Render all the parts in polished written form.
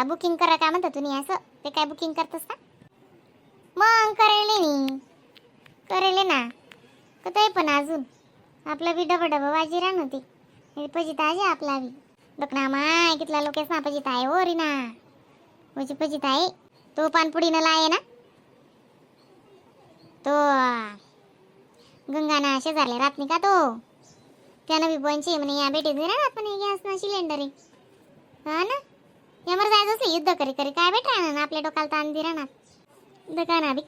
Booking करा का म्हणता तुम्ही असं ते काय बुकिंग करतस का? मग करेले नी करेले ना कतय पण अजून आपलं बी डबा डबा वाजी राहणार होती पजित आहे आपला बी. बघ ना माय, कितला लोकेस ना पजित आहे हो रीना. वजी पजित आहे. तो पानपुडीनं लाये ना तो गंगाना शेजारले राहत नाही का तो, त्यानं बी बनचे म्हणे या भेटीत नाही राहत म्हणे गॅस ना सिलेंडर आहे. हा ना, यावर जायचं असं युद्ध करी करी काय भेट राहणार ना, आपल्या डोक्याला ताण दि राहणार दुकाना ना बी.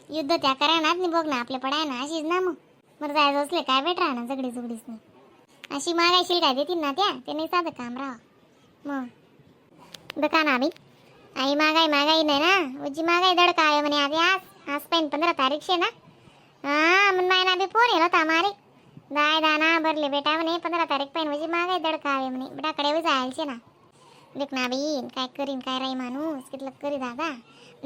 युद्ध त्या करणार नाही, बघ ना आपल्या पडाय ना अशीच ना. मग बरं जायचं असले काय भेट राहणार झगडी झुगडीच नाही. अशी मागायशील काय देतील ना त्या, ते नाही साधं काम राहा. मग दुकाना बी आई मागाई मागाई नाही ना उजी मागाई दडका आहे म्हणे. आधी आज आज पेन 15 तारीख शे ना. हा मग मायना बी फोन येलो होता मारे दाय दाना भरले बेटा म्हणे 15 तारीख पेन म्हणजे मागाई दडका आहे म्हणे. बेटाकडे जायचे ना. देख ना बाई, काय करीन काय राही माणूस कितलं करी दादा.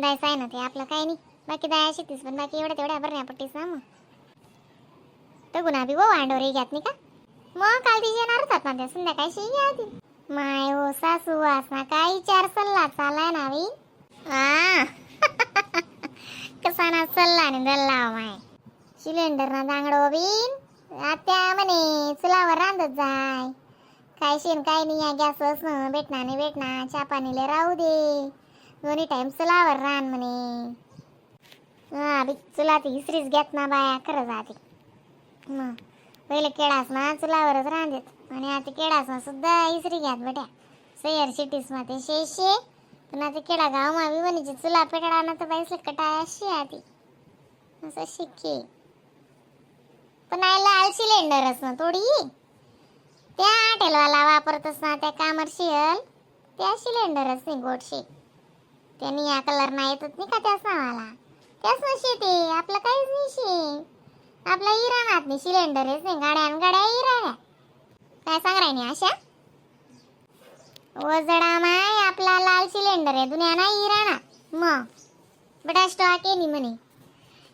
दायचं आहे ना ते आपलं काय नाही, बाकी दाय शेतीस पण बाकी एवढ्या तेवढ्या भरण्या पट्टीस ना. मग तर गुन्हा बी वो वांडोरे घ्यात नाही का. मग काल तिची येणार होतात ना त्या संध्याकाळशी घ्या ती. माय हो सासू वास ना काय विचार सल्ला चालाय ना बाई. हा कसा ना सल्ला आणि दल्ला हो माय. सिलेंडर ना दांगडो बीन आत्या म्हणे चुलावर रांधत जाय काय शेण काय नाही. या गॅसच न भेटणार नाही भेटणार, चहा पाणीला राहू दे, दोन्ही टाइम चुलावर रान म्हणे. हा बी चुला ती इसरीच घेत ना बाया खरं जाते. मग पहिले केळास ना चुलावरच रांधेत आणि आता केळास ना सुद्धा इसरी घ्यात बेट्या. सय्यर सिटीस मा ते शे शे पण आता केळा गाव मा बी म्हणायची चुला पेटडा ना तर बाईसले कटाय अशी आती असं शिके. पण आई लाल सिलेंडरच ना थोडी त्या हॉटेलवाला वापरतच ना त्या कमर्शियल त्या सिलेंडरच नाही गोडशे. त्यांनी या कलर ना येतच नाही का त्याच नावाला त्याच नशे ते आपलं काहीच नाही शे. आपल्या इराणात नाही सिलेंडरच नाही, गाड्या आणि गाड्या इराण्या काय सांग राय अशा वजडा माय. आपला लाल सिलेंडर आहे दुनिया नाही इराणा. मग बटा स्टॉक आहे नी म्हणे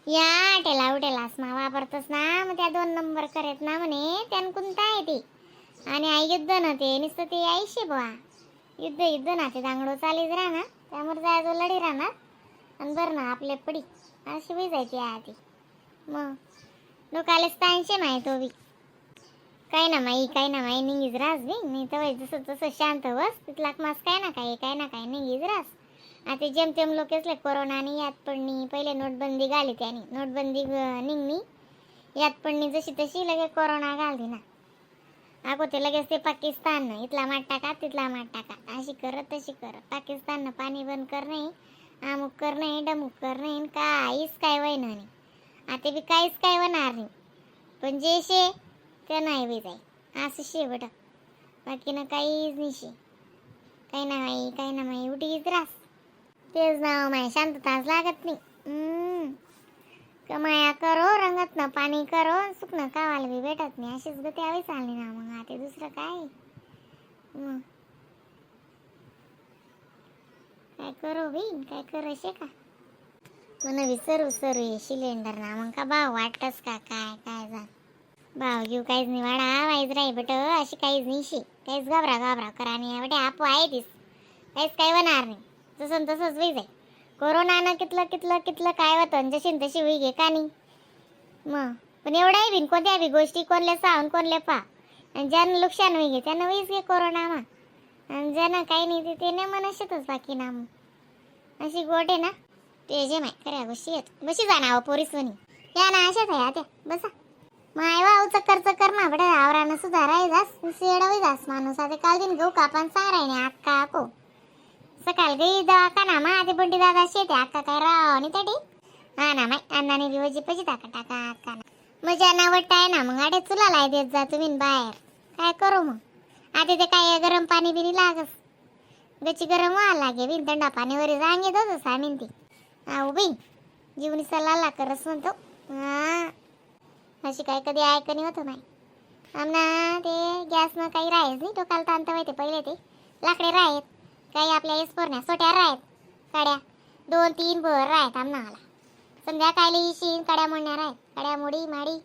या हॉटेला उटेलास मा वापरतस ना. मग त्या 2 नंबर करत ना म्हणे त्यान कोणता आहे ते. आणि आई युद्ध ना ते नुसतं ते आईशे बुवा युद्ध युद्ध ना ते दांगडो चालीच राहणार त्यामुळे जायचो लढी राहणार आणि बरं ना आपले पडी अशी बी जायची आधी. मग लोकालेच ताणशे माय तो बी काय ना माई काय ना माई निघीच रास बी नाही तर जसं तसं शांत बस तिथला मास काय ना काय काय ना काय निघीच रास. आता जेमतेम लोक असले कोरोनाने यात पडणी पहिले नोटबंदी घाली त्याने नोटबंदी निघणी यात पडणी जशी तशी लगे कोरोना घालली ना. अगो ते लगेच ते पाकिस्तान इथला माठ टाका तिथला माठ टाका अशी करत तशी करत पाकिस्ताननं पाणी बंद करणे अमुक करणे डमुक करणे काहीच काय वयना नाही. आता बी काहीच काय होणार नाही पण जे शे ते नाही बी जाई असं शे बट बाकी ना काहीच नाही शे. काही ना माई काही ना माई उठीच रास तेच नाव माय शांतताच लागत नाही. कमाया करो रंगत ना पाणी करो सुकणं कावाला बी भेटत नाही अशीच गती यावी चालली ना. मग आता दुसरं काय मग काय करू बी काय करू शे का मन विसरू सरू हे सिलेंडर ना. मग का भाव वाटतस का काय काय जा भाव घेऊ काहीच नाही वाडा वाईज राही बट अशी काहीच नाही शी काहीच घाबरा घाबरा करा नाही बटे आपो आहे तीस काहीच काय होणार नाही जसं तसंच होई जाई. कोरोनानं कितलं कितलं कितलं काय होतं जशी न तशी होई गे का नाही. मग पण एवढाही बिन कोणत्या बी गोष्टी कोणल्या सावून कोणल्या पा आणि ज्यानं नुकसान होई गे त्यानं होईच गे कोरोना मा आणि ज्यानं काही नाही ते नाही म्हणत बाकी ना. मग अशी गोट आहे ना ते जे माय खऱ्या गोष्टी येत बशी जा ना पोरीस म्हणी या ना अशाच आहे आत्या बसा माय वाव चक्कर चक्कर ना बडे आवरानं सुद्धा राही जास सेडवी जास माणूस. आता काल दिन गहू कापान सांग राही अक्का को सकाळ गई दवाखाना मा ते बंटी दादा शेते अक्का काय राव आणि तडी हा ना माय अण्णाने बिवजी पजी टाका टाका अक्का ना मजा ना वट्टा आहे ना. मग आडे चुला लाय देत जा तुम्ही बाहेर काय करू मग आता ते काय गरम पाणी बिनी लागस गची गरम व्हा लागे बिन थंडा पाणीवर रांग येत होतं सामीन ती हा उभी जीवनी सल्ला करस म्हणतो. हा अशी काय कधी ऐकणी होतं नाही आमना ते गॅसनं काही राहायच नाही टोकाला ताणतं माहिती पहिले ते लाकडे राहत काही आपल्या एसपोरण्या सोट्या राहत काड्या 2-3 भर राहत आमनाला संध्याकाळी इशीन काड्या मोडण्या राहत काड्या मोडी माडी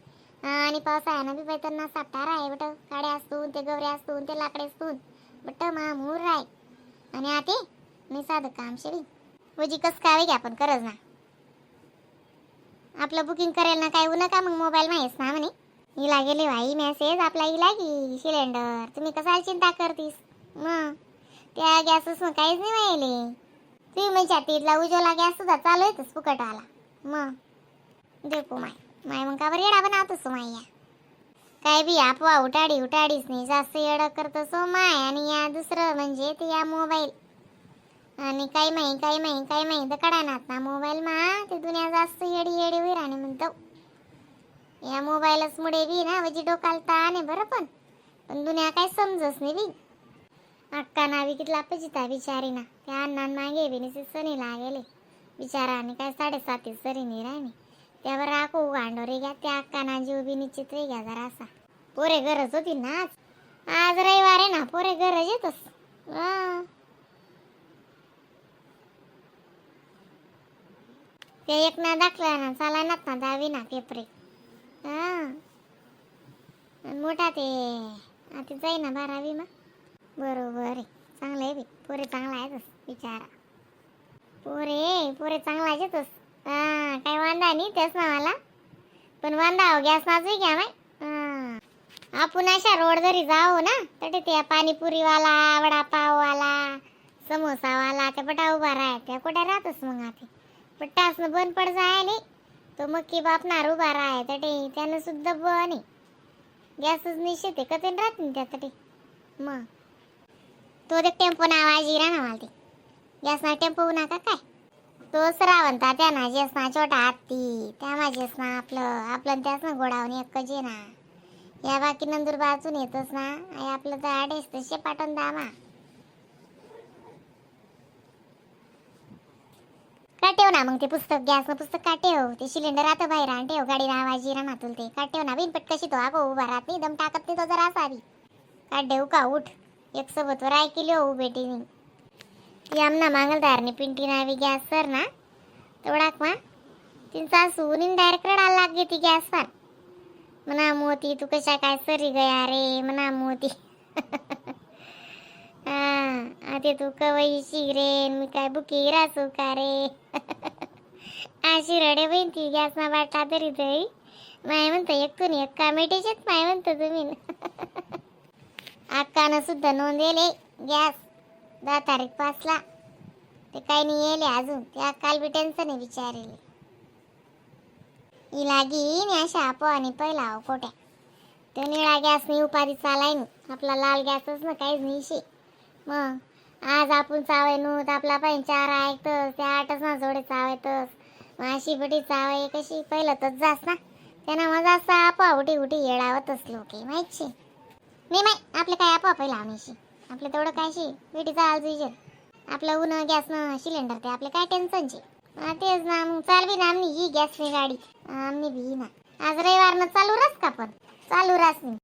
आणि पावसाळ्यानं बी पैतांना सापटा राहे बट काड्या असतून ते गवऱ्या असतून ते लाकडे असतून बट मामूर राय. आणि आते नाही साधं काम शे बी. वजी कस काय घ्या आपण करज ना. आपलं बुकिंग करेल ना काय होऊ नका मग मोबाईल माहीस ना म्हणे. हिला गेले भाई मेसेज आपला इला की सिलेंडर तुम्ही कसाला चिंता करतीस. मग त्या गॅसच मग काहीच नाही व्हायले. तुम्ही म्हणजे तिथला उज्ज्वला गॅस सुद्धा चालू येतच फुकट आला. मग देखो माय माय मग का बरं येडा बनवतोस माय या. काय बी आपवा उठाडी उठाडीच नाही जास्त येडं करतो सो my. आणि या दुसरं म्हणजे ते या मोबाईल आणि काही माही काही माही काही माही तर कडानात ना मोबाईल मा ते दुनिया जास्त येडी येडी होई राहणे म्हणतो. या मोबाईलच मुळे बी ना म्हणजे डोकाला ताण आहे बरं, पण पण दुनिया काय समजत नाही बी. अक्का नावी कितला पजिता बिचारी ना त्या अण्णा मागे बी निसे सनी लागेले बिचारा. आणि काय साडेसाती सरी नाही राहिनी त्यावर आको गांडो रे घ्या त्या अक्का ना जीव बी निश्चित रे घ्या जरासा. पोरे गरज होती ना आज, आज रविवार आहे ना पोरे गरज येतच. हा. ते एक ना दाखला ना चाला ना ना दहावी ना पेपरे. हा आणि मोठा ते आता जाई ना 12वी मा. बरोबर आहे चांगलं आहे बी पोरे चांगला आहेतच बिचारा. पोरे पोरे चांगला आहेतच. हा काय वांदा नाही त्याच ना मला, पण वांदा हो गॅस नाजू घ्या माय. हा आपण अशा रोड जरी जाऊ ना तर ते पाणीपुरीवाला वडापाववाला समोसावाला त्या पटा उभा राह त्या कुठे राहतच मग आता पट्टास बंद पड जायले तो मक्की बापनार उभा राह तटे त्यानं सुद्धा बन आहे गॅसच निश्चित आहे कते राहत नाही त्या तटे. मग तो ते टेम्पो ना आवाज इरा ना मला ते गॅस ना टेम्पो नका काय तो श्रावण तात्या ना जेस ना छोटा हत्ती त्या माझेस ना आपलं आपलं त्यास ना गोडावून एक जे ना या बाकी नंदुरबारचून येतच ना आई आपलं तर आडेस तसे पाठवून दामा. का ठेव ना मग ते पुस्तक गॅस पुस्तक का ठेव ते सिलेंडर आता बाहेर आण ठेव गाडी आवाज इरा ना तुला ते का ठेव ना बिन पट कशी तो आगो उभा राहत नाही दम टाकत नाही तो जरा असा बी. का ठेवू का उठ एक सोबत वर ऐकली हो बेटीनी ती आमना मांगलदारनी पिंटी नावी गॅस सर ना तेवढा मा तीन सासून डायरेक्ट रडायला लागली ती गॅसवर. म्हणा मोती तू कशा काय सरी गया रे म्हणा मोती. हा आता तू कवई रे मी काय बुकी रासू का रे. अशी रडे बहीण ती गॅस ना बाटला तरी तरी माय म्हणतो एक तू एक का मिटेचेच माय म्हणतो तुम्ही. अक्कानं सुद्धा नोंदवेले गॅस 10 तारीख पासला ते काही नाही येले अजून त्या काल बी टेन्शन आहे बिचारेले. इला घेईन अशा आपोआने पहिला अहो कोट्या तो निळा गॅस नाही उपाधी चालाय ना आपला लाल गॅसच ना काहीच नाही शे. मग आज आपण चावय नूत आपला पाहिजे चार ऐकतस त्या आठच ना जोडे चावायतस मग अशी बटी चावय कशी पहिलं तर जास ना त्यांना मजा असा आपा उठी उठी येडावतच लोक माहिती नाही माही आपलं काय आपोआप पहिला आम्ही आपलं तेवढं काय शी बेटी चाल तुझे आपलं ऊन गॅस न सिलेंडर ते आपलं काय टेन्शनचे. तेच ना मग चालवी ना आमनी ही गॅसनी गाडी आमनी बी ना आज रविवार ना चालू रास का पण चालू रास नाही.